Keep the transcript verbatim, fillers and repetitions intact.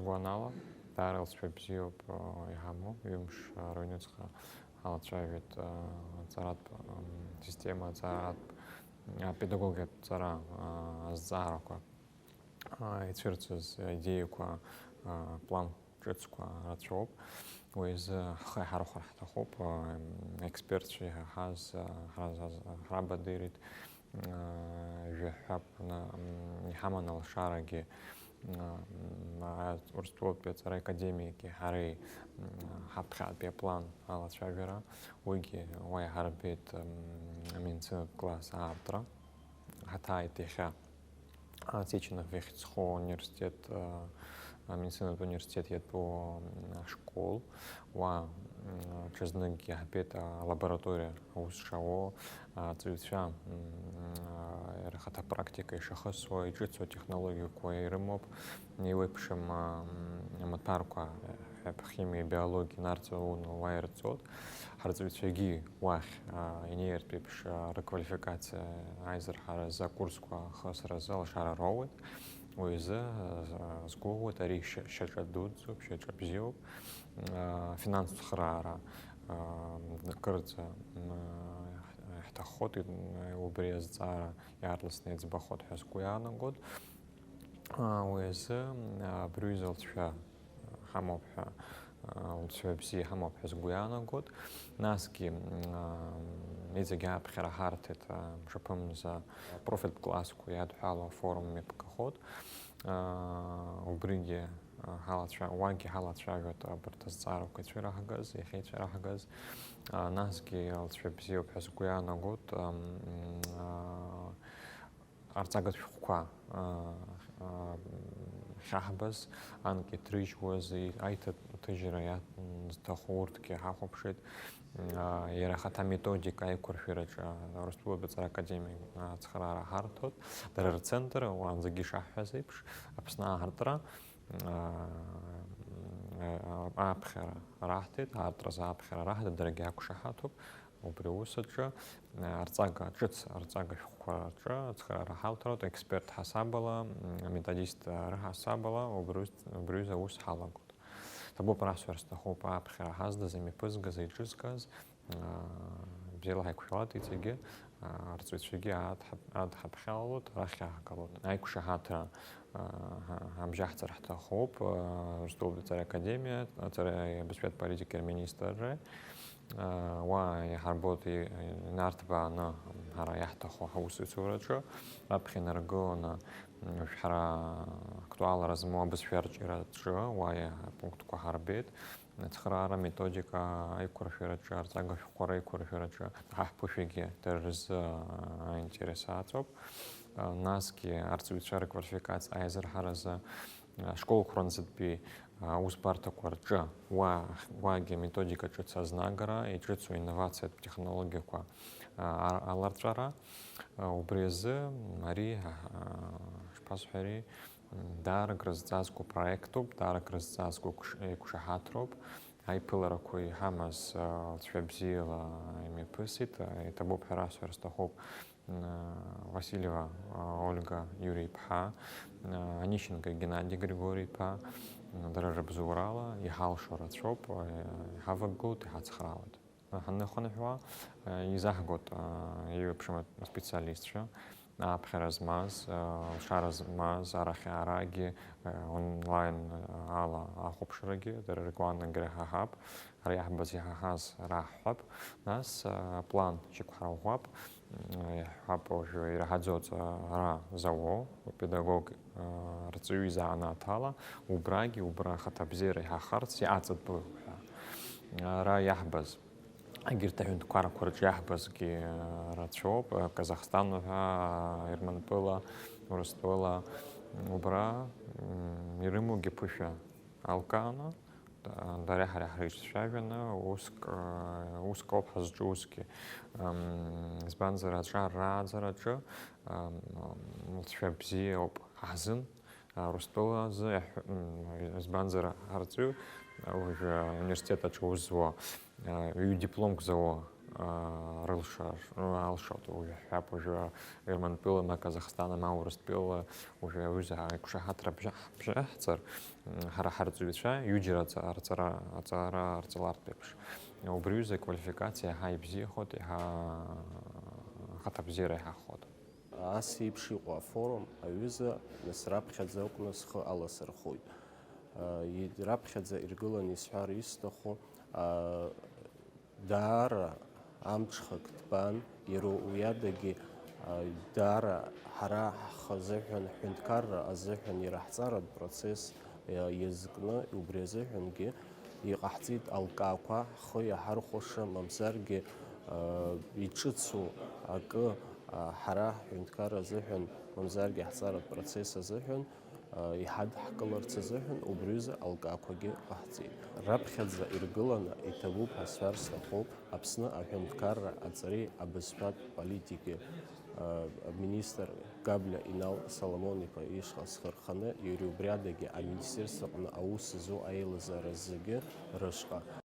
Гәанала, даара алҵшәа бзиоуп иҳамоу, ҩымш рыҩнуҵҟа ҳалацәажәеит аҵаратә система, аҵаратә апедагогиатә ҵара азҵаарақәа ицәырҵыз аидеиақәа, аплан ҿыцқәа рацәоуп. Уи азы ҳхы иҳархәар ҳҭахуп, аекспертцәа иҳаҳаз ҳрабадырит, жәаҳәап, иҳаман алшарагьы, Урыстәылатәи аҵара академиаки ҳареи ҳаԥхьатәи аплан алацәажәара, уигьы уа иҳарбеит амедицинатә класс аартра, ҳаҭааит иахьа. Сеченов ихьӡ зху университет, амедицинатә университет иатәу ашкол, уа ҽазныкгьы иаҳбеит алабораториа аус шауоу, аҵаҩцәа рхаҭа практика ишахысуа, иҿыцу атехнологиақәа ирымоуп, еиуеиԥшым амаҭәарқәа, химиа, биологиа нарҵауланы уа ирҵоит. Ҳарҵаҩцәагьы уахь инеиртә еиԥш рыквалификациа аизырҳаразы акурсқәа ахысразы алшара роуеит. Уи азы сгәыӷуеит, ари шьаҿа дуӡӡоуп, шьаҿа бзиоуп. Афинанстә цхыраара кырӡа ҳҭаххоит, убри азҵаара иаарласны иӡбахоит ҳәа сгәы иаанагоит. Уи азы абри ҩыза алҵшәа ҳамоуп ҳәа, алҵшәа бзиа ҳамоуп ҳәа сгәы иаанагоит. Насгьы иҵегь ааԥхьара ҳарҭеит, мшаԥымза профильтә классқәа иадҳәалоу афорум мҩаԥгахоит. Убригьы ҳалацәа-, уагьы ҳалацәажәоит абарҭ азҵаарақәа ицәыраҳгаз, иахьа ицәыраҳгаз. Насгьы алҵшәа бзиоуп ҳәа сгәы иаанагоит. Арҵагатә шәҟәқәа хьаҳбаз, анкьа иҭрыжьуаз, аиҭаҭыжьра иа-, зҭаху урҭгьы ҳахәаԥшит. Иара ахаҭа методика аиқәыршәараҿы Урыстәылатәи аҵара академиа ацхыраара ҳарҭоит. Дара рцентр, уаанӡагьы ишаҳҳәаз еиԥш, Аԥсны аартра, ааԥхьара раҳҭеит, аартразы ааԥхьара раҳҭеит, даргьы ақәшаҳаҭуп. Убри аус аҿы, арҵага ҿыц, арҵага шәҟәқәа рҿы ацхыраара ҳалҭароуп, аексперт ҳасабала, аметодист рыҳасабала, убри, убри аҩыза аус ҳалагоит. Ҭабуп, расҳәар сҭахуп, аԥхьара ҳаздаз, имҩаԥызгаз, иҿызкыз, бзиала ҳаиқәшәалат иҵегьы, арҵаҩцәагьы адҳап-, адҳаԥхьалалоит, арахь иаҳгалоит. Аиқәшаҳаҭра ҳа-, ҳабжьаҳҵар ҳҭахуп, Урыстәылатәи аҵара академиа, аҵареи абызшәатә политикеи рминистрреи. Уа иҳарбоит и-, инарҭбааны ҳара иаҳҭаху ҳусеицураҿы, раԥхьа инаргыланы, м, ҳара актуалра змоу абызшәа арҿиараҿы, уа иа-, апунктқәа ҳарбеит. Ацхыраара методика аиқәыршәараҿы, арҵага шәҟәқәа реиқәыршәараҿы ҳаҳԥышәагьы дара рзы аинтерес аҵоуп. Насгьы арҵаҩцәа рквалификациа аизырҳаразы ашколқәа рынӡатәи аусбарҭақәа рҿы уа, уагьы аметодика ҿыц азнагара, иҿыцу инновациатә технологиақәа, а, а, аларҵәара. А, убри азы ари, а, шԥасҳәари, м, даара акрызҵазкуа проектуп, даара акрызҵазкуа еиқәш-, еиқәшаҳаҭроуп. Аиԥыларақәа иҳамаз, а, алҵшәа бзиала имҩаԥысит. А, иҭабуп ҳәа расҳәар сҭахуп. Васильева Ольга Иури-иԥҳа, Онищенко Геннади Григори-иԥа, дара рыбзоурала иҳалшо рацәоуп, иҳавагылоит, иҳацхраауеит. Ҳаннахынҳәуа, изаҳгоит еиуеиԥшым аспециалистцәа, аԥхьара змаз, алшара змаз, арахь-аарагьы онлайн ала ахәаԥшрагьы дара ргәаанагара ҳаҳап. Ара иаҳбаз иҳаҳаз раҳҳәап, нас, а, аплан шьақәҳарӷәӷәап, м, иаҳҳәап, уажәы ираҳаӡоит, а, ара зауоу, педагог, а, рҵаҩы изанааҭ ала, убрагьы, убра ахаҭабзиара иҳахарц иаҵатәоуп ҳәа. Ара иаҳбаз, егьырҭ аҳәынҭқаррақәа рҿы иаҳбазгьы, а, рацәоуп, а, Казахстан уҳәа, а, Ермантәыла, Урыстәыла, убра, м, ирымоугьы ԥышәа алкааны, дара ҳара ҳрыҿцәажәаны, уск, уск ауп ҳазҿу усгьы. Ам, избанзар, аҿар рааӡараҿы, ам, лҵшәа бзиа ауп ҳазын, а, Урыстәыла азы иаҳ-, м, избанзар, ҳарҵаҩы, а, уажәы ауниверситет аҿы аус зуа, а, ҩ дипломк зауа, Рылшар алшоит, уажәы ҳҳәап, уажәы Германтәыла, ма Казахстан, ма Урыстәыла, уажәы аҩыза аиқәшаҳаҭра бжьаҳ-, бжьаҳҵар, м, ҳара ҳарҵаҩцәа ҩыџьара аҵа-, арҵара, аҵара арҵалартә еиԥш. Убри аҩыза аквалификациа иаҳа ибзиахоит, иаҳа ахаҭабзиара иҳахәоит. Ас еиԥш иҟоу афорум аҩыза, нас, раԥхьаӡа акәны схы аласырхәит. Раԥхьаӡа иргыланы исҳәар исҭаху, даара амҽхак ҭбан, иара уи адагьы, даара ҳара ҳхы азыҳәан, ҳҳәынҭқарра азыҳәан иара ҳҵаратә процесс иазкны, убри азыҳәангьы иҟаҳҵеит алкаақәа ҳхы иаҳархәаша, мамзаргьы иҿыцу акы ҳара ҳҳәынҭқарра азыҳәан, мамзаргьы ҳҵаратә процесс азыҳәан иҳадҳкыларц азыҳәан убри аҩыза алкаақәагьы ҟаҳҵеит. Раԥхьаӡа иргыланы иҭабуп ҳәа сҳәар сҭахуп Аԥсны аҳәынҭқарра аҵареи абызшәатә политикеи аминистр Габлиа Инал Соломон-иԥа ишҟа схы рханы, иара убри адагьы аминистерстваҟны аус зу аилазаара зегьы рышҟа.